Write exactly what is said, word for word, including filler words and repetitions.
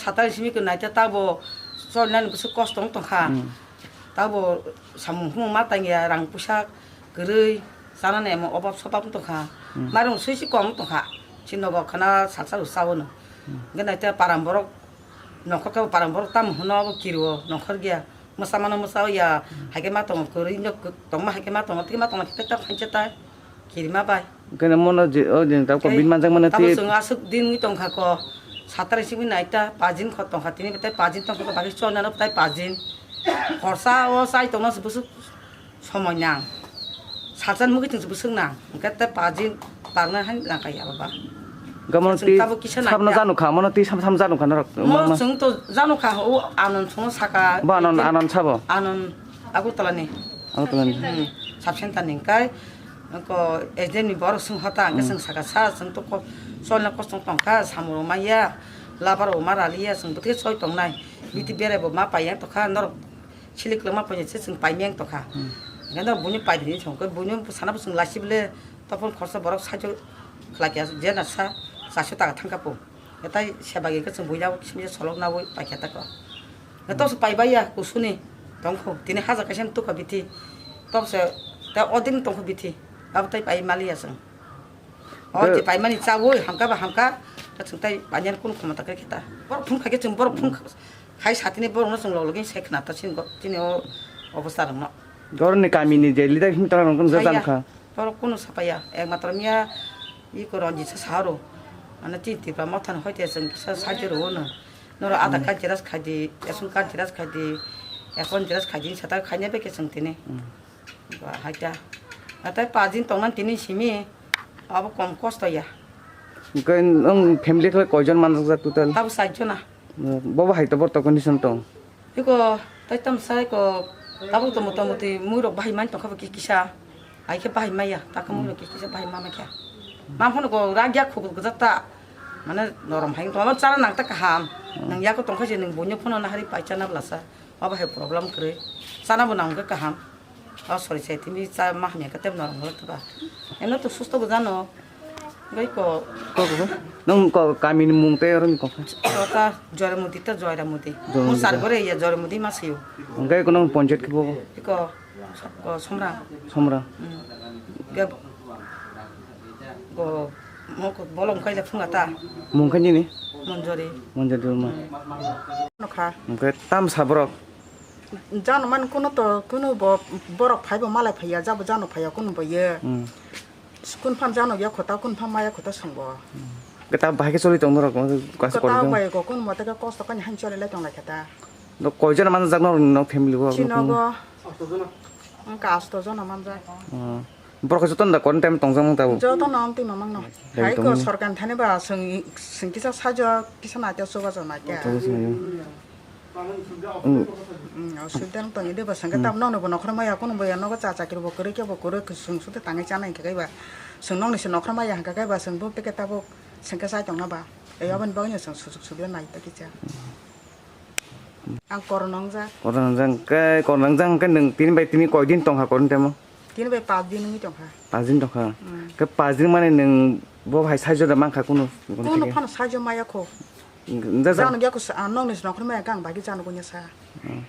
Satari simi ko naita tabo cholnani bwswk kosto wng tongkha. Hmm. Tabo samung humung ma tangya, rang puisa kwrwi, chanani emo obab sobab wng tongkha. Hmm. Mairung sui si kom wng tongkha. Chini nogo khana salsa rw chaono. Hmm. Hwnkhe naita param borok nongkhor khe param borok tamo hwno abo kirio nongkhor giya. Mwsa mano mwsa ya, hmm, hai khe ma tongo kwrwi no tongma hai khe ma tongo, tei ma tongma khe ta khaincha tai. Kirima bai. Kene mono je, o din ta ko. Tei bin manjak mano tabo ti. Chwng aswk din wngwi tongkha ko. Satari simi naita pajin kho tongkha tini tai pajin tongkha ko bagwi chonano tai pajin. Khorsa o chai tongna se bwswk somoi nang. Salsa mugwi chwng se bwswk nang. Hwnkhe tai pajin barna hai langkha ya baba. Gamon chwng ti tabo kisa sabno naita. Janu kha, mono ti sam sam janu kha norok. Mo ma, ma. Chwng to janu kha o anon chwng saka. Bo anon, tin anon sabo. Anon Agartala ni. Agartala ni. Hmm. Sub center ni kai. Ko S D M ni borok swng hota, hwnkhe, hmm, chwng saka sa, chwng to ko-, cholna kosong tongkha, samung rw maya, labar rw ma raliya, chwng bwtwi choi tongnai. Biti berai bo ma paiya tokha, norok silik kwlwng ma painai se chwng paimeng tokha. Hmm. Hwnkhe norok buino paidi hinwi thangkhe, buino sana bo chwng laisibole, topon khorsa borok saijo khlai khe, je na sa, chaso taka thangkha po. Hwnkhe tai seba gwi khe chwng buino kisa misa solok naui paikha tako. Hwnkhe tos paibaiya kusuni tongkho, tini haja kaisa tukha bithi. Tokse ta odin tongkho bithi. Abo tai pai maliya chwng. O je paimani chaui hamkha ba hamkha, ta chwng tai painani kunu khomota khe ta. Borok phung kha khe chwng borok phung khai satini borokno chwng log login se khna ta chini o obostha rwngno. Goroni kamini je leader himtara rwngkon jajang kha. Borok kunu sapaiya, ekmatro miya iko Ranjit sa sahoro. Mane chini Tipra mothani hoite chwng kisa sahajyo rwo no. Noro Aadhaar card xerox khai di, ration card xerox khai di, account xerox khai di, sata khaina bai khe chwng tini. Hmm. Ba hai ta. Natai pajin tongnan tini simi, abo kom kosto ya. Hwnkhe nwng family khe koijon manjakjak total? Abo chaijona. Bobo hai to borto condition tong? Iko, tai tamo sai ko, tabuk to motamoti muirok bahai man tongkha bo ki-, kisa. Hai khe bahai maya, takha muirok ki-, kisa bahai ma khe. Ma phano ko ragya khubuk gajak ta. Mane norom hai tongma chana nang ta kaham. Hmm. Nang yako tongkha je nang buino phano nahari pai chana blasa. Ma bahai problem kwrwi. Chana bo nang khe kaham. O sorry, sai tini cha ma hamya khe tebo norok norok thwkha. Eno to susto gojano. Gai ko. Ko, ko, ko. Nung ko kamini mung tei oro ni kokha? Ko ta Joyramudi ta Joyramudi. Joyramudi. Mo sar gore ya Joyramudi ma siyo. Gai ko nung ponjet ki bobo? Ko, ko Somra. Somra. Hmm. Ge go mo ko bolong kai le phunga ta. Mung kai ni ni? Monjori. Monjori ma. Hmm. Nokha. Gai tam sabrok. Jano man kuno to, kuno bo borok phaibo malai phaiya, jabo jano phaiya kuno bo ye. Hmm. Kun phan jano ya khota, kun phan maya khota songbo. Hmm. Keta bahai ke choli tong norok, kaisa kota kori bai ko kun mote ke kosto kani han choli lai tong lai kheta. No koi jana man jak no, no family bo? Chino bo. Ang ka asto jona man jak. Hmm. Borok joto da kon time tong jak tabo. Joto no amtwi mamang no. Hai ko sorkan thani ba sing, sing kisa sajo, kisa na te soba jona ke. Tong sing. Hmm. Hmm, osubida wng tong, ede bo sengke tam nokni bo nokhorma ya, kuno bo ya nogo cha chakri bo kwrwi khe bo kwrwi, chwng sute tangwi chana hinkhe kaiba, chwng nokni se nokhorma ya hinkhe kaiba, chwng bo packet tabuk sengke chai tongna ba, ei aboni bagwi no chwng sujuk subida nai ta kisa. Ang korona wngjak. Korona wngjak, hwnkhe korona wngjak hwnkhe nwng tini bai tini koi din tongkha korona temo? Tini bai paanch din wngwi tongkha. Paanch din tongkha? Hmm. Hwnkhe paanch din mani nwng bo hai saijo da mankha kuno? Kuno phano saijo maya kho. Jano yakho sa, ah, nokni se nokhorma ya kang bagi jano kunya sa. Hmm.